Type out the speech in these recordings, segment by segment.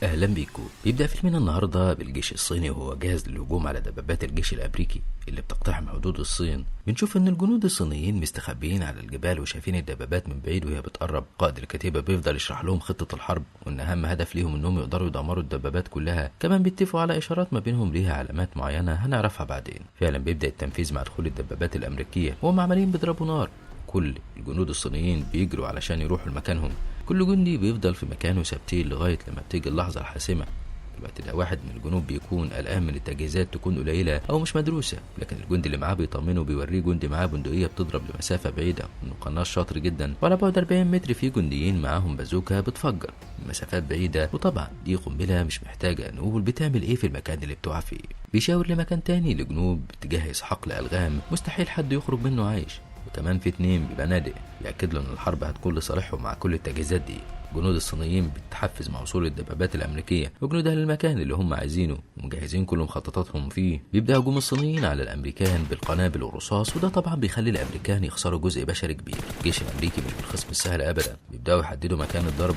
اهلا بيكم. بيبدا فيلمنا النهارده بالجيش الصيني وهو جاهز للهجوم على دبابات الجيش الامريكي اللي بتقتحم حدود الصين. بنشوف ان الجنود الصينيين مستخبيين على الجبال وشايفين الدبابات من بعيد وهي بتقرب. قائد الكتيبة بيفضل يشرح لهم خطه الحرب وان اهم هدف ليهم انهم يقدروا يدمروا الدبابات كلها. كمان بيتفقوا على اشارات ما بينهم ليها علامات معينة هنعرفها بعدين. فعلا بيبدا التنفيذ مع دخول الدبابات الامريكية وهم عمالين بيضربوا نار. كل الجنود الصينيين بيجروا علشان يروحوا لمكانهم. كل جندي بيفضل في مكانه ثابتين لغاية لما بتيجي اللحظة الحاسمة. في الوقت ده واحد من الجنود بيكون قلقان من التجهيزات تكون قليلة أو مش مدروسة، لكن الجندي اللي معاه بيطمنه وبيوريه جندي معاه بندقية بتضرب لمسافة بعيدة إنه قناص شاطر جدا، وعلى بعد 40 متر في جنديين معاهم بازوكا بتفجر مسافات بعيدة، وطبعا دي قنبلة مش محتاجة نقول بتعمل إيه في المكان اللي بتقع فيه. بيشاور لمكان تاني لجنوب بتجهز حقل ألغام مستحيل حد يخرج منه عايش، وكمان في 2 ببنادق. يأكد له ان الحرب هتكون لصالحهم مع كل التجهيزات دي. جنود الصينيين بتتحفز مع وصول الدبابات الامريكية وجنودها للمكان اللي هم عايزينه ومجهزين كل مخططاتهم فيه. بيبدا هجوم الصينيين على الامريكان بالقنابل والرصاص، وده طبعا بيخلي الامريكان يخسروا جزء بشري كبير. الجيش الامريكي مش بالخصم السهل ابدا. بيبداوا يحددوا مكان الضرب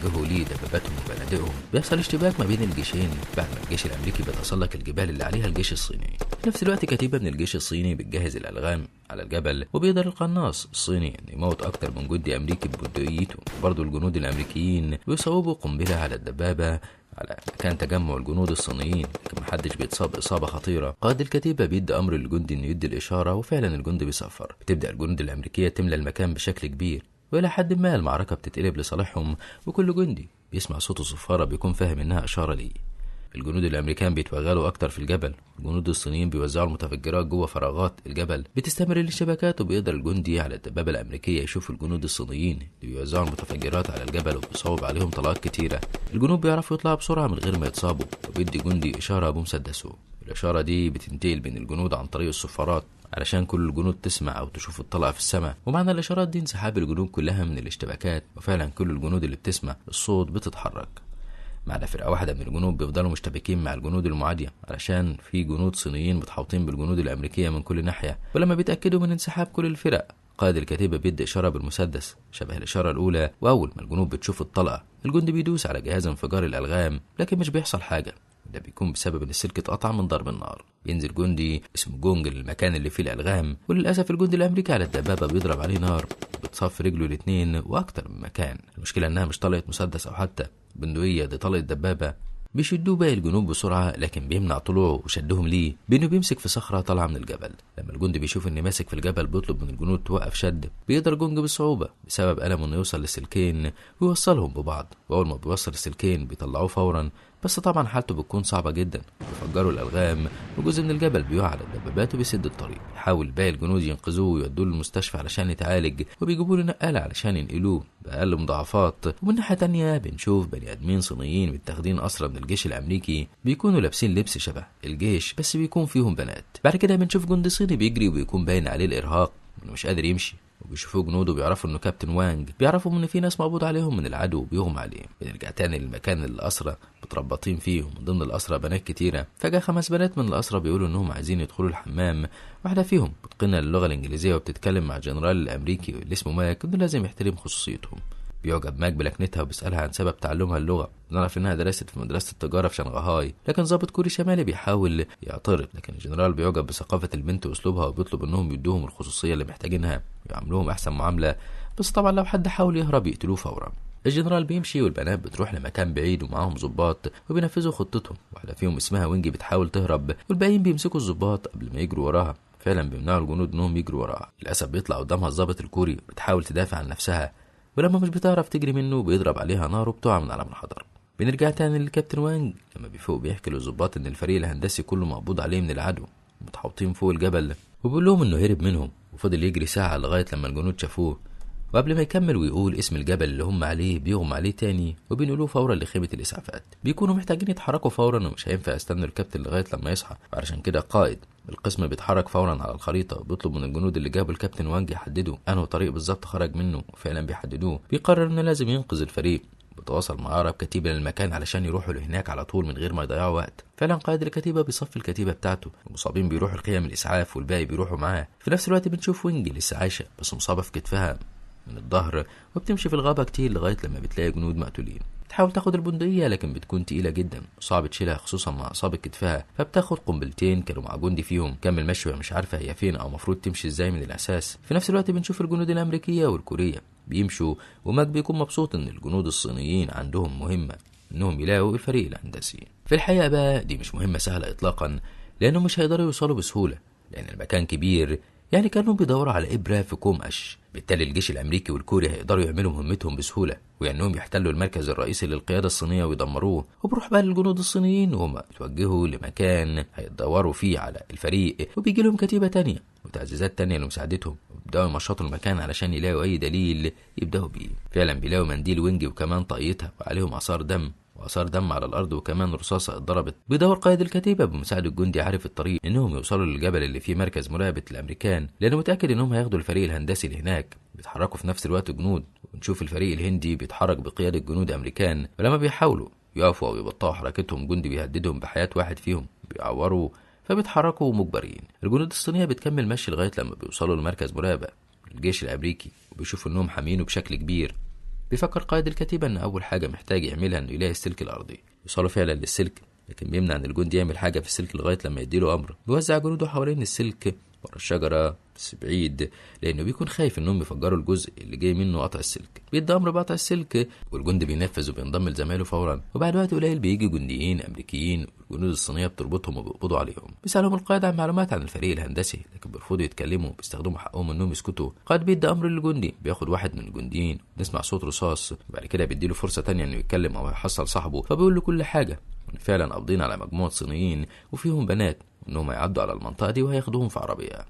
ويوجهوا ليه دباباتهم وبنادقهم. بيحصل اشتباك ما بين الجيشين بعد ما الجيش الامريكي بيتسلق الجبال اللي عليها الجيش الصيني. في نفس الوقت كتيبة من الجيش الصيني بتجهز الالغام على الجبل، وبيقدر القناص الصيني ان يموت اكتر من جندي امريكي ببندقيته. برضه الجنود الامريكيين بيصوبوا قنبلة على الدبابة على مكان تجمع الجنود الصينيين، لكن محدش بيتصاب اصابه خطيرة. قائد الكتيبة بيدي امر للجندي انه يدي الاشارة، وفعلا الجندي بيصفر. بتبدا الجنود الامريكية تملى المكان بشكل كبير، والى حد ما المعركة بتتقلب لصالحهم، وكل جندي بيسمع صوت الصفاره بيكون فاهم انها اشارة ليه. الجنود الامريكان بيتوغلوا اكتر في الجبل، الجنود الصينيين بيوزعوا المتفجرات جوه فراغات الجبل. بتستمر الاشتباكات، وبيقدر الجندي على الدبابة الامريكية يشوف الجنود الصينيين اللي بيوزعوا المتفجرات على الجبل وبيصوب عليهم طلقات كتيرة. الجنود بيعرفوا يطلعوا بسرعة من غير ما يتصابوا، وبيدي جندي اشارة بمسدسه. الاشارة دي بتنتقل بين الجنود عن طريق الصفارات علشان كل الجنود تسمع او تشوف الطلقة في السماء. ومعنى الاشارات دي انسحاب الجنود كلها من الاشتباكات، وفعلا كل الجنود اللي بتسمع الصوت بتتحرك. ما فرقة واحدة من الجنود بيفضلوا مشتبكين مع الجنود المعادية علشان في جنود صينيين متحوطين بالجنود الأمريكية من كل ناحية. ولما بيتأكدوا من انسحاب كل الفرق، قائد الكتيبة بيدي إشارة بالمسدس شبه الإشارة الأولى، وأول ما الجنود بتشوف الطلقة الجندي بيدوس على جهاز انفجار الألغام، لكن مش بيحصل حاجة. ده بيكون بسبب ان السلك اتقطع من ضرب النار. بينزل جندي اسمه جونج للمكان اللي فيه الألغام، وللأسف الجندي الأمريكي على الدبابة بيضرب عليه نار، بتصاب في رجله الاتنين وأكتر من مكان. المشكلة إنها مش طلقة مسدس أو حتى بندقية، دي طلقة دبابة. بيشدوه باقي الجنود بسرعة، لكن بيمنع طلوعه وشدهم ليه بإنه بيمسك في صخرة طالعة من الجبل. لما الجندي بيشوف إن ماسك في الجبل بيطلب من الجنود توقف شد. بيقدر جونج بصعوبة بسبب ألمه إنه يوصل للسلكين ويوصلهم ببعض، وأول ما بيوصل السلكين بيطلعوه فورا، بس طبعا حالته بتكون صعبة جدا. بيفجروا الألغام وجزء من الجبل بيقع على الدبابات وبيسد الطريق. يحاول باقي الجنود ينقذوه ويودوه للمستشفى علشان يتعالج، وبيجيبوا له نقالة علشان ينقلوه بأقل مضاعفات. ومن ناحية تانية بنشوف بني آدمين صينيين متاخدين أسرى من الجيش الأمريكي، بيكونوا لابسين لبس شبه الجيش بس بيكون فيهم بنات. بعد كده بنشوف جندي صيني بيجري وبيكون باين عليه الإرهاق إنه مش قادر يمشي، وبيشوفوه جنوده بيعرفوا انه كابتن وانج، بيعرفوا ان في ناس مقبوض عليهم من العدو وبيغمى عليه. بنرجع تاني للمكان اللي الاسرى متربطين فيه، ومن ضمن الاسرى بنات كتيرة. فجاة 5 بنات من الاسرى بيقولوا انهم عايزين يدخلوا الحمام. واحدة فيهم متقنة للغة الانجليزية وبتتكلم مع الجنرال الامريكي اللي اسمه ماك انه لازم يحترم خصوصيتهم. بيعجب ماك بلكنتها وبيسألها عن سبب تعلمها اللغة. بنعرف انها درست في مدرسة التجارة في شنغهاي، لكن ضابط كوري شمالي بيحاول يعترض، لكن الجنرال بيعجب بثقافة البنت واسلوبها وبيطلب انهم يدوهم الخصوصية اللي محتاجينها ويعاملوهم احسن معاملة، بس طبعا لو حد حاول يهرب يقتلوه فورا. الجنرال بيمشي والبنات بتروح لمكان بعيد ومعاهم ضباط وبينفذوا خطتهم. واحدة فيهم اسمها وينجي بتحاول تهرب، والباقيين بيمسكوا الضباط قبل ما يجروا وراها. فعلا بيمنعوا الجنود انهم يجروا وراها. للاسف بيطلع قدامها الضابط الكوري، بتحاول تدافع عن نفسها، ولما مش بتعرف تجري منه بيضرب عليها نار وبتقع من على منحدر. بنرجع تاني للكابتن وانج لما بيفوق بيحكي للظباط ان الفريق الهندسي كله مقبوض عليه من العدو متحوطين فوق الجبل، وبيقول لهم انه هرب منهم وفضل يجري ساعة لغاية لما الجنود شافوه. وقبل ما يكمل ويقول اسم الجبل اللي هم عليه بيغمى عليه تاني وبينقلوه فورا لخيمة الإسعافات. بيكونوا محتاجين يتحركوا فورا ومش هينفع يستنوا الكابتن لغاية لما يصحى، وعشان كده قائد القسم بيتحرك فورا على الخريطة وبيطلب من الجنود اللي جابوا الكابتن وانج يحددوا انه طريق بالظبط خرج منه، وفعلا بيحددوه. بيقرر انه لازم ينقذ الفريق. بيتواصل مع أقرب كتيبة للمكان علشان يروحوا لهناك على طول من غير ما يضيعوا وقت. فعلا قائد الكتيبة بيصفي الكتيبة بتاعته، المصابين بيروحوا لخيم الإسعاف والباقي بيروحوا معاه. في نفس الوقت بنشوف وينج لسه عايشة بس مصابة في كتفها من الظهر، وبتمشي في الغابة كتير لغاية لما بتلاقي جنود مقتولين. بتحاول تاخد البندقية لكن بتكون تقيلة جدا وصعب تشيلها خصوصا مع اصابه كتفها، فبتاخد قنبلتين كانوا مع جندي فيهم. كمل مشي وهي مش عارفه هي فين او المفروض تمشي ازاي من الاساس. في نفس الوقت بنشوف الجنود الامريكية والكوريه بيمشوا، وماك بيكون مبسوط ان الجنود الصينيين عندهم مهمة انهم يلاقوا الفريق الهندسي. في الحقيقة بقى دي مش مهمة سهلة اطلاقا، لانهم مش هيقدروا يوصلوا بسهولة لان المكان كبير، يعني كانوا بيدوروا على ابره في كوم قش. بالتالي الجيش الامريكي والكوري هيقدروا يعملوا مهمتهم بسهولة، وانهم يحتلوا المركز الرئيسي للقياده الصينية ويدمروه. وبروح بقى للجنود الصينيين وهم بيتوجهوا لمكان هيدوروا فيه على الفريق، وبيجي لهم كتيبة تانية وتعزيزات تانية لمساعدتهم، وبيبداوا يمشطوا المكان علشان يلاقوا اي دليل يبداوا بيه. فعلا بيلاقوا منديل وينجي وكمان طاقيتها وعليهم اثار دم، واثار دم على الارض وكمان رصاصة اتضربت. بيدور قائد الكتيبة بمساعدة الجندي عارف الطريق انهم يوصلوا للجبل اللي فيه مركز مراقبة الامريكان، لانه متاكد انهم هياخدوا الفريق الهندسي اللي هناك. بيتحركوا في نفس الوقت جنود، ونشوف الفريق الهندي بيتحرك بقيادة جنود امريكان، ولما بيحاولوا يقفوا او يبطئوا حركتهم جندي بيهددهم بحياة واحد فيهم بيعوروا، فبيتحركوا مجبرين. الجنود الصينية بتكمل مشي لغاية لما بيوصلوا لمركز مراقبة الجيش الامريكي، وبيشوفوا انهم حامينه بشكل كبير. بيفكر قائد الكتيبة إن أول حاجة محتاج يعملها إنه يلاقي السلك الأرضي. يوصلوا فعلا للسلك، لكن بيمنع إن الجندي يعمل حاجة في السلك لغاية لما يديله أمر. بيوزع جنوده حوالين السلك ورا الشجرة بس بعيد، لأنه بيكون خايف إنهم يفجروا الجزء اللي جاي منه قطع السلك. بيدي أمر بقطع السلك والجندي بينفذ وبينضم لزمايله فورا. وبعد وقت قليل بيجي جنديين أمريكيين والجنود الصينية بتربطهم وبيقبضوا عليهم. بيسألهم القائد عن معلومات عن الفريق الهندسي، لكن بيرفضوا يتكلموا، بيستخدموا حقهم إنهم يسكتوا. القائد بيدي أمر للجندي، بياخد واحد من الجنديين، نسمع صوت رصاص، وبعد كده بيديله فرصة تانية إنه يتكلم أو يحصل صاحبه، فبيقول له كل حاجة. فعلا قابضين على مجموعة صينيين وفيهم بنات، وإنهم هيعدوا على المنطقة دي وهياخدوهم في عربية،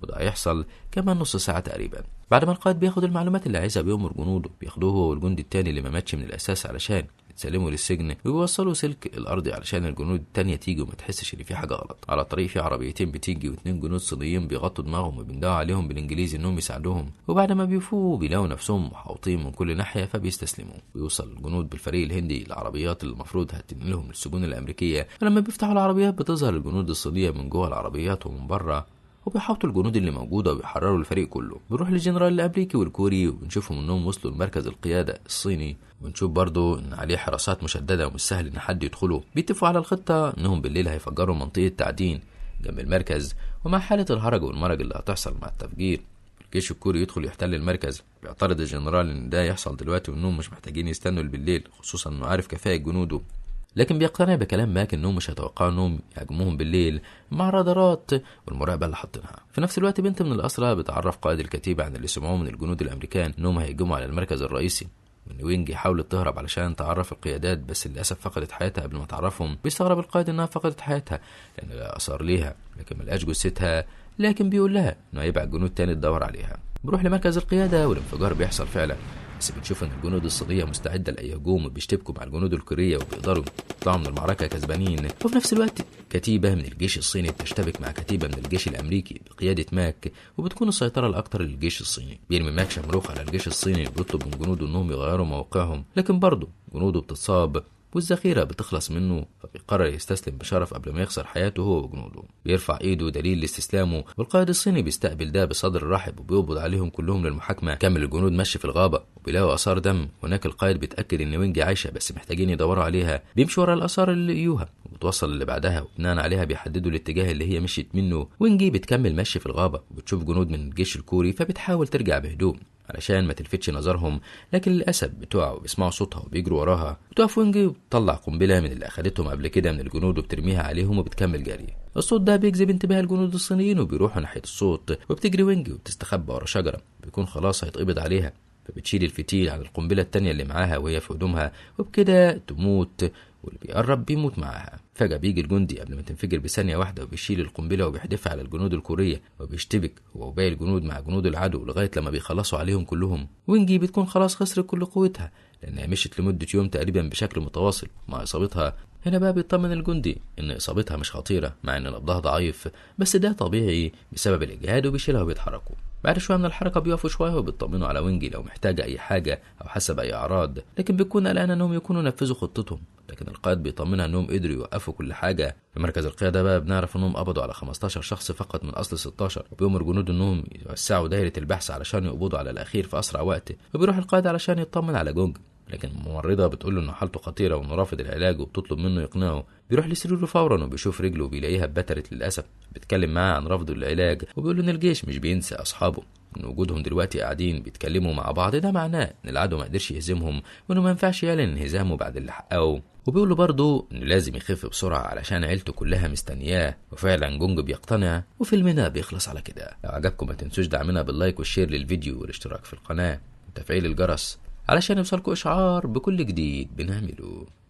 وده هيحصل كمان نص ساعة تقريبا. بعد ما القائد بياخد المعلومات اللي عايزها بيأمر جنوده بياخدوه هو والجندي التاني اللي ما ماتش من الأساس علشان يتسلموا للسجن، ويوصلوا سلك الأرضي علشان الجنود التانية تيجي وما تحسش إن في حاجة غلط. على الطريق في عربيتين بتيجي واتنين جنود صينيين بيغطوا دماغهم وبيندهوا عليهم بالإنجليزي إنهم يساعدوهم، وبعد ما بيفوقوا بيلاقوا نفسهم محاوطين من كل ناحية فبيستسلموا. بيوصل الجنود بالفريق الهندي العربيات اللي المفروض هتنقلهم للسجون الأمريكية، فلما بيفتحوا العربيات بتظهر الجنود الصينية من جوه العربيات ومن بره، وبيحاوطوا الجنود اللي موجودة وبيحرروا الفريق كله. بنروح للجنرال الامريكي والكوري وبنشوفهم انهم وصلوا لمركز القيادة الصيني، ونشوف برضو ان عليه حراسات مشددة ومش سهل ان حد يدخله. بيتفقوا على الخطة انهم بالليل هيفجروا منطقة تعدين جنب المركز، ومع حاله الهرج والمرج اللي هتحصل مع التفجير الجيش الكوري يدخل يحتل المركز. بيعترض الجنرال ان ده يحصل دلوقتي وانهم مش محتاجين يستنوا بالليل، خصوصا انه عارف كفاءة جنوده، لكن بيقتنع بكلام ماك انهم مش هيتوقعوا انهم يهاجموهم بالليل مع رادارات والمراقبة اللي حاطينها. في نفس الوقت بنت من الاسرى بتعرف قائد الكتيبة عن اللي سمعوه من الجنود الامريكان انهم هيهجموا على المركز الرئيسي، وان وينجي حاولت تهرب علشان تعرف القيادات بس للاسف فقدت حياتها قبل ما تعرفهم. بيستغرب القائد انها فقدت حياتها لان لا اثار ليها، لكن ملقاش جثتها، لكن بيقول لها انه هيبعت جنود تاني تدور عليها. بروح لمركز القيادة والانفجار بيحصل فعلا، بس بنشوف ان الجنود الصينية مستعدة لاي هجوم وبيشتبكوا مع الجنود الكورية وبيقدروا يطلعوا من المعركة كسبانين. وفي نفس الوقت كتيبة من الجيش الصيني بتشتبك مع كتيبة من الجيش الامريكي بقيادة ماك، وبتكون السيطرة الاكثر للجيش الصيني. بيرمي ماك شمروخ على الجيش الصيني وبيطلب من جنوده انهم يغيروا موقعهم، لكن برضه جنوده بتتصاب والذخيره بتخلص منه، فبيقرر يستسلم بشرف قبل ما يخسر حياته هو وجنوده. بيرفع ايده دليل لاستسلامه، والقائد الصيني بيستقبل ده بصدر رحب وبيقبض عليهم كلهم للمحاكمه. كمل الجنود مشي في الغابة وبيلاقوا اثار دم، هناك القائد بيتاكد ان وينجي عايشه بس محتاجين يدوروا عليها. بيمشوا ورا الاثار اللي لقيوها وبتوصل اللي بعدها، وبناء عليها بيحددوا الاتجاه اللي هي مشيت منه. وينجي بتكمل مشي في الغابة وبتشوف جنود من الجيش الكوري، فبتحاول ترجع بهدوء علشان ما تلفتش نظرهم، لكن للاسف بتقع وبيسمعوا صوتها وبيجروا وراها. بتقف وينجي وبتطلع قنبلة من اللي اخدتهم قبل كده من الجنود وبترميها عليهم وبتكمل جري. الصوت ده بيجذب انتباه الجنود الصينيين وبيروحوا ناحية الصوت، وبتجري وينجي وبتستخبى ورا شجرة، بيكون خلاص هيتقبض عليها، فبتشيل الفتيل عن القنبلة التانية اللي معاها وهي في هدومها، وبكده تموت واللي بيقرب بيموت معاها. فجأة بيجي الجندي قبل ما تنفجر بثانية واحدة وبيشيل القنبلة وبيحدفها على الجنود الكورية، وبيشتبك هو وباقي الجنود مع جنود العدو لغاية لما بيخلصوا عليهم كلهم. وينجي بتكون خلاص خسرت كل قوتها لأنها مشت لمدة يوم تقريبا بشكل متواصل مع إصابتها. هنا بقى بيطمن الجندي إن إصابتها مش خطيرة مع إن نبضها ضعيف، بس ده طبيعي بسبب الإجهاد، وبيشيلها وبيتحركوا. بعد شوية من الحركة بيقفوا شوية وبيطمنوا على وينجي لو محتاجه اي حاجة او حسب اي اعراض، لكن بتكون قلقانة انهم يكونوا نفذوا خطتهم، لكن القائد بيطمنها انهم قدروا يوقفوا كل حاجة. في مركز القيادة بقى بنعرف انهم قبضوا على 15 شخص فقط من اصل 16، وبيأمر جنود انهم يوسعوا دايرة البحث علشان يقبضوا على الاخير في اسرع وقت. وبيروح القائد علشان يطمن على جونج، لكن الممرضة بتقول له انه حالته خطيرة وانه رافض العلاج، وبتطلب منه يقنعه. بيروح لسريره فورا وبيشوف رجله وبيلاقيها اتبترت للاسف. بيتكلم معاه عن رفضه للعلاج وبيقول له ان الجيش مش بينسى اصحابه، ان وجودهم دلوقتي قاعدين بيتكلموا مع بعض ده معناه ان العدو ما قدرش يهزمهم، وانه ما ينفعش يعلن انهزامه بعد اللي حققه. وبيقول له برضه انه لازم يخف بسرعة علشان عيلته كلها مستنياه. وفعلا جونج بيقتنع وفيلمنا بيخلص على كده. لو عجبكم ما تنسوش دعمنا بال like وال share للفيديو والاشتراك في القناة وتفعيل الجرس علشان يوصلكوا اشعار بكل جديد بنعمله.